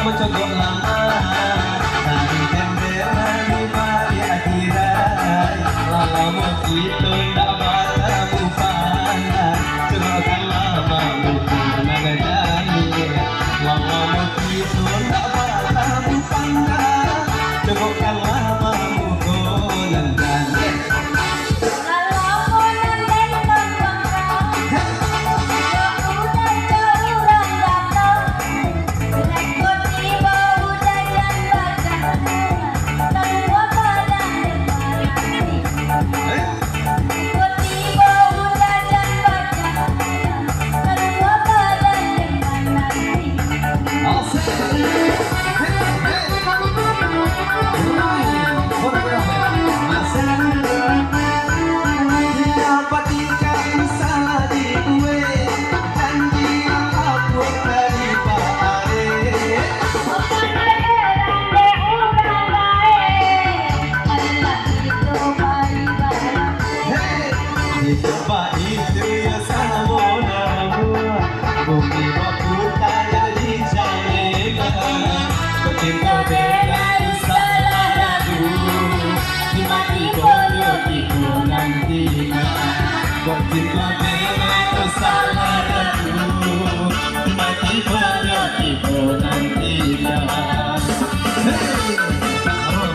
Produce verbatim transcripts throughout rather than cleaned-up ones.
Mancogok lama dari jendela di baliak tirai. Lah lamo kito ndak batamu pandang, cogokkanlah mamuko nan janiah. Lah lamo kito ndak batamu pandang, cogokkanlah mamuko nan janiah. Di tempat itu yo samo namuah, bumi baputa jadi cameka. Bacinto dek nan salah dulu, mati konyo tibo nanti. Bacinto dek nan salah dulu, mati konyo tibo nanti. Hey! Oh,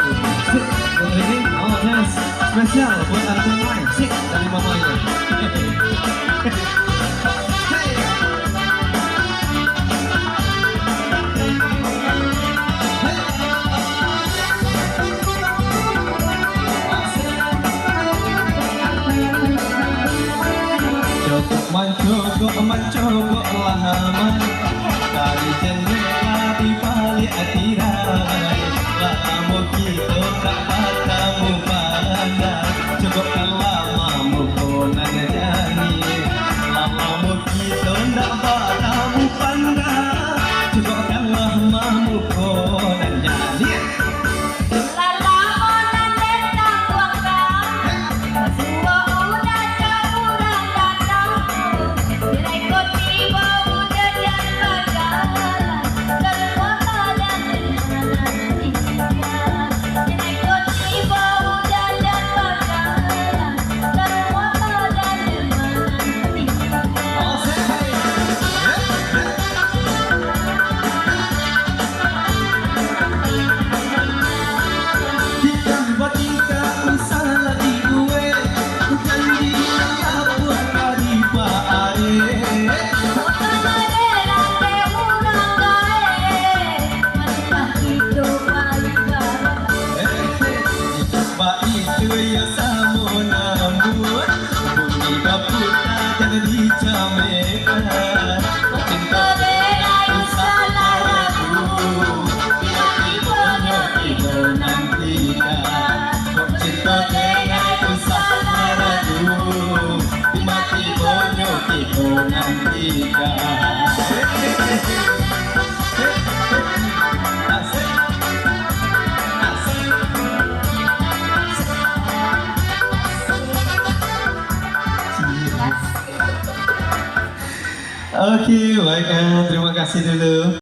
sip. Buat ini, oh, nice. Spesial buat Arjun Lai. Sip, dari mamanya. Hey. Hey. Asik. Cogok mancogok, mancogok lah aman. Dari jendela di baliak tirai. Lah lamo kito ndak batamu pandang. Cogokkanlah mamuko nan janiah. Lah lamo kito ndak batamu pandang. Cogokkanlah mamuko nan janiah. Baitu yo samo namuah, bumi baputa jan dicamehkan. Cinto dek nan salah dulu, tibo-tibonyo tibo nanti. Cinto dek nan salah dulu, tibo-tibonyo tibo nanti. Oke, baik, eh, terima kasih dulu.